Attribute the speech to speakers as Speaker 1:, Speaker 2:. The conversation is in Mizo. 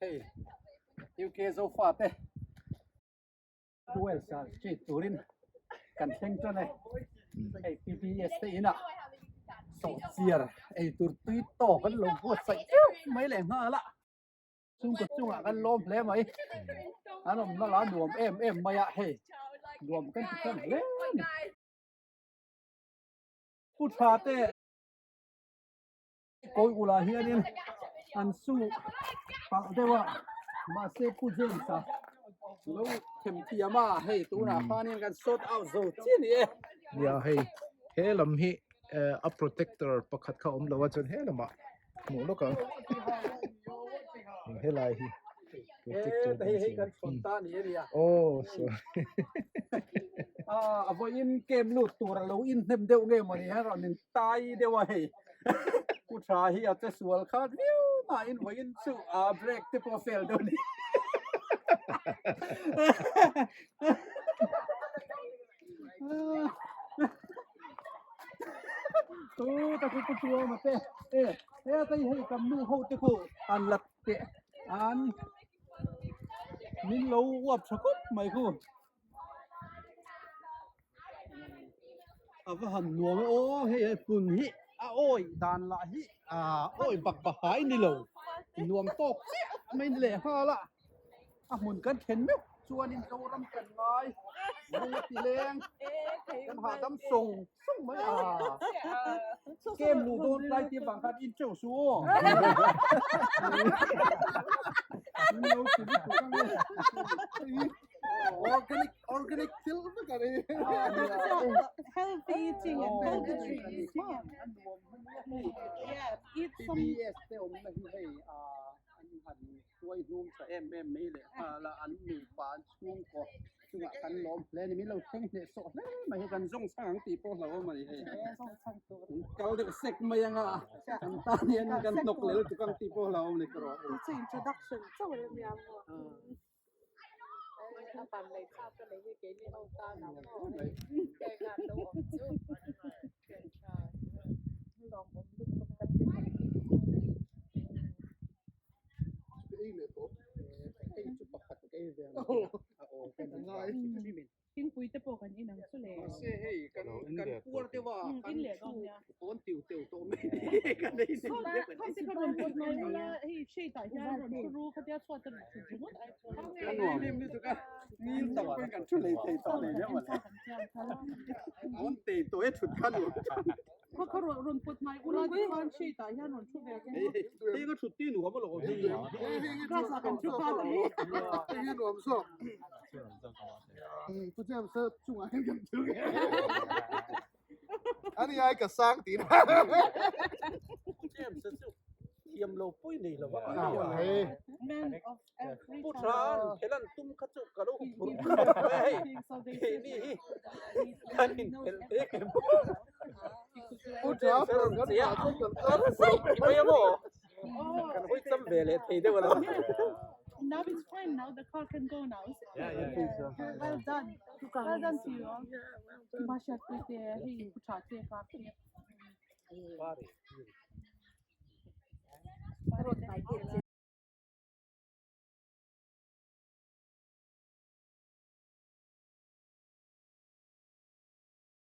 Speaker 1: Hei UK Zofate Wales ah street turin kan thleng tan e. Hei PBS te inah sawhchiar ei tur tui tawk an lo buatsaih teuh mai leh nghal a. Chhungkaw chungah kan lawm hle mai. An awmna la nuam em em mai a hei nuam kan ti tan hle a ni. Pu tha te kawi ulah hianin an su palh deuh a mahse Pu James a lo them thiam a hei tunah khanin kan sort out zo chiah a ni e.
Speaker 2: Nia hei he lam hi a protector pakhat kha a awm lo a chuan he lamah hmuh lawk ang helai hi protector
Speaker 1: hei hei kan chhawn ta ni ania
Speaker 2: oh sorry
Speaker 1: a a vawiin kem lut tur a lo in hnem deuh nge mawni hian rawn in tai deuh a hei pu tha hi a che sual khat viau mahin vawiin chu a break te pawh fel deuh ni Tu ta ku pu ma te e he ta hei kam nu ho te khu an lat te an min lo uap tha khawp mai khu a va han nuam e aw hei he hmun hi a awi dan lah hi a awi bak bahai ni lo nuam tawk chiah mai ni leh nghal a. A hmun kan then meuh chuanin Zoram kan ngai lung a ti leng kan hahdam sawng sawng mai a kem luh dawn tlai tih avang khan in teuh suh aw lo ti lutuk ang e
Speaker 3: Organic organic thil vek a ni.
Speaker 4: Healthy eating and healthy trees. Yeah, eat some.
Speaker 1: PBS te awmna hi hei a an han Tuai hnum tha em em mai leh nghal a, an nupa an chhungkaw chungah kan lawm hle a ni, min lo thleng hneh sawh hle mai hi kan zawng chhang ang tih pawh hlauhawm a ni hei, kan kal deuh sek mai anga kan tan hian kan hnawk leh lutuk ang tih pawh hlauhawm a ni ka rawh.
Speaker 4: Chu introduction chauh a nia maw.
Speaker 5: A ban lei thlak ka nei hi keini ho tan ang maw heng an lo awm chu thian tha
Speaker 4: lawmawm lutuk ka ti.
Speaker 3: Ei leh tawh.
Speaker 1: Hei chu pakhat ka ei ve ang a aw ka ni ngai hrim hrim in.
Speaker 4: Thingpui te pawh kan in ang chu le.
Speaker 1: Mahse hei kan kan puar deuh a kan thu pawn tiu teu tawh mai ni kan ei nem deuh kan
Speaker 4: ei. Ka rawn pawt mai ula hei shade ah hian rawn thu ru khatia chhuat a rawn thut ringawt ai chuan.
Speaker 1: Ka nuam lim lutuk a ngil tak pawhin kan thu lei thei tawh nei deuh mawle. Pawn tei tawh e thut kha nuam chuan.
Speaker 4: Kha kha rawn rawn pawt mai ula tikhan shade ah hian rawn thu ve ang.
Speaker 1: Hei hei ka thut ti nuam alawm hei.
Speaker 4: Grass ah kan thu khat a ni.
Speaker 3: Hei hi nuam zawk. Pu James a chungah hian kan thu nge. Ani ai ka sang tih na.
Speaker 1: Pu James a chu thiam lo pawh nei lo a.
Speaker 4: Man of every
Speaker 1: Pu
Speaker 4: talent.
Speaker 1: Than phelan tum kha chu ka lo phur khawp mai hei. Keini hi kan inphelh mek em. Pu James a rawn che a, kan sawi mai a maw? Kan hawi cham ve leh thei deuh alawm.
Speaker 4: Now it's fine now the car can go now. Is it?
Speaker 2: Yeah, yeah, yeah.
Speaker 4: Well done. Well done to you all. Kima hriat pui te hei pu tha te ka pek.
Speaker 1: Pari.
Speaker 5: Rawn mai te che.